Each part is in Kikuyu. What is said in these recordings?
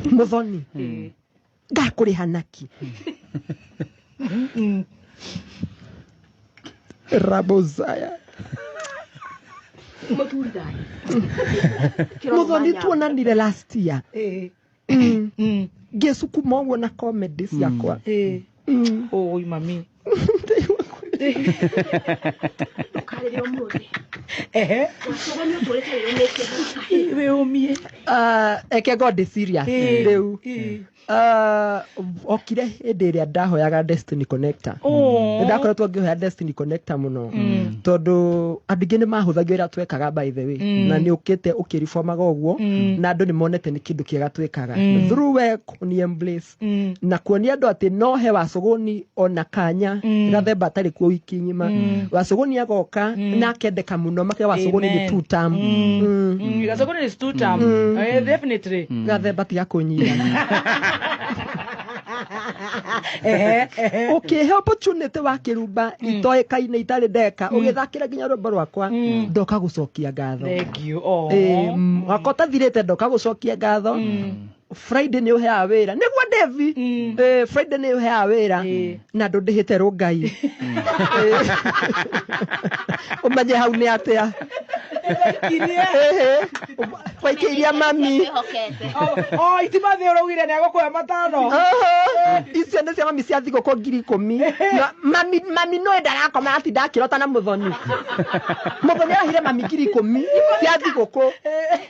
Muthoni ngakũrĩha naki rabozaya. Mũthuri thayũ. Muthoni, tuonanire last year. Ngĩcukuma ũguo na comedy ciakwa. Oi mami. Ndũkarĩre ũmũthĩ. Ehe. Wacũgani ũtũrĩte wĩyũmĩtie hau. Wĩũmie. Ah, eke God is serious rĩu. Ah, okire hĩndĩ ĩrĩa ndahoyaga Destiny Connector. Oh. Nĩ ndakoretwo ngĩhoya Destiny Connector mũno tondũ andũ aingĩ nĩ mahũthagio ĩrĩa twekaga, by the way, na nĩ ũkĩte ũkĩribomaga ũguo na andũ nĩ monete nĩ kĩndũ kĩega twĩkaga through we kũni embrace na kuonia andũ atĩ no he Wacũgũni ona kanya gathemba atarĩ kuo wiki ng'ima, Wacũgũni agoka na akendeka mũno makĩria. Wacũgũni nĩ Amen. two term. Gacogoni is two term. Eh, definitely. Gathemba tiga kũnyira. Ehe, ehe. Ũkĩhe opportunity wa kĩrumba itoĩkaine itarĩ ndeka, ũgĩthakĩra nginya rwĩmbo rwakwa, ndoka gũcokia ngatho. Thank you. Oh. Ĩĩ, wakwa ũtathirĩte, ndoka gũcokia ngatho. Friday nĩ ũheaga wĩra nĩguo Devi. Ĩĩ, Friday nĩ ũheaga wĩra na ndũndĩhĩte rũngai. Ĩĩ. Ũmenye hau nĩ atĩa. Ĩhĩ. Waikĩiria mami. Wĩhokete. Oh, itima thĩ ũraugire nĩ agũkũhe 5. Oho, icio nĩ cia mami cia thigũkũ 10,000. Na mami, mami no ndarakoma atinda akĩrota na Mũthoni. Mũthoni arahire mami 10,000 cia thigũkũ.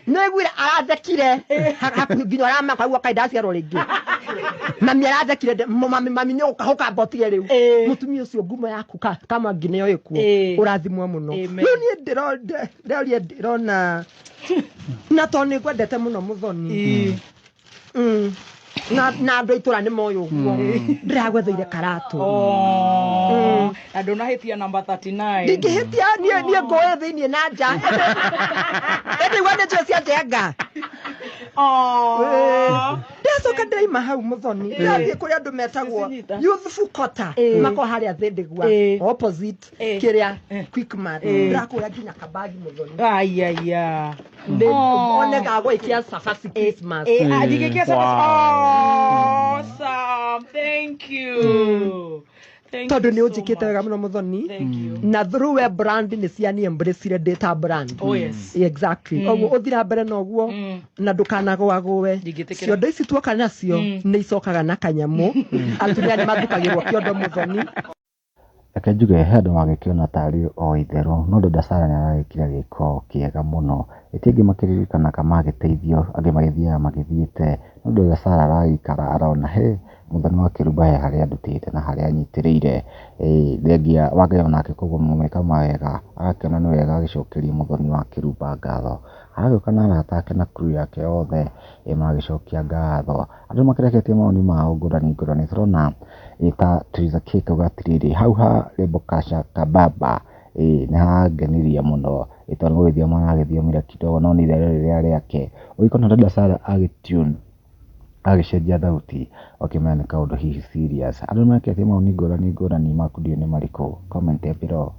Nĩ iguire arathekire hakuhĩ nginya ũramaka ũguo kaĩ ndaciarwo rĩngĩ. Mami arathekire mami, mami nĩ ũkahũka mbotire rĩu. Mũtumia ũcio ngumo yaku kama nginya ĩkuo. Ũrathimwo mũno. Amen. Rĩu niĩ ndĩroria ndĩrona na tondũ nĩ ngwendete mũno Mũthoni. Na andũ a itũra nĩ moĩ ũguo ndĩragwetheire karatũ. Oh. Na ndũnahĩtia namba 39. Ndingĩhĩtia niĩ ngũĩ thĩiniĩ na nja ĩndĩ igua nĩ njũĩ cia njenga. Oh. Ndacoka ndĩraima hau Mũthoni, ndĩrathiĩ kũrĩa andũ metagwo Cicinita. Youthful Quarter mako harĩa Thĩndĩgua opposite kĩrĩa Quickmart, ndĩrakũra nginya kabagi Mũthoni. Ai ai ai. One gagwĩkia cabaci Christmas. Eh, ah, ndingĩkia cabaci. Awesome. Thank you. Thank Tondũ you nĩ so ũnjĩkĩte much. wega mũno Mũthoni. Thank you. Na through we brand nĩ cia embrace ndĩ ta brand. Oh yes. Exactly, ũguo ũthira mbere na ũguo na ndũkanagũagũe. Ndingĩtĩkĩra. Ciondo ici tuoka nacio nĩ icokaga na kanyamũ, atumia nĩ mathukagĩrwo kĩondo Mũthoni. Reke njuge he andũ magĩkĩona tarĩ o itherũ, no Dada Sarah nĩ aragĩkire gĩko kĩega mũno. Ĩti angĩ makĩririkana kana magĩteithio, angĩ magĩthiaga magĩthiĩte, no Dada Sarah aragĩikara arona he Mũthoni wa Kĩrumba he harĩa andutĩte na harĩa anyitĩrĩire. Ĩĩ thengia wa Ngai onake kũmwĩka mawega, agakĩona nĩ wega agĩcokerie Mũthoni wa Kĩrumba ngatho. Agagĩũka na arata ake na crew yake yothe magĩcokia ngatho. Andũ nĩmakĩreketie mawoni mao ngũrani ngũrani, tũrona ĩ ta Triza K akauga atĩrĩrĩ, hau ha Rwĩmbo Kasha Kababa ĩ nĩ hangenirie mũno, ĩ tondũ nĩ gũgĩthioma aragĩthiomire kidogo no nĩ itherũ rĩrĩa rĩake. Ũgĩkona Dada Sarah agĩ tune agĩcenjia thauti ũkĩmenya nĩ kaũndũ hihi serious. Andũ nĩmareketie mawoni ngũrani ngũrani maku ndiũĩ nĩ marĩkũ, comment below.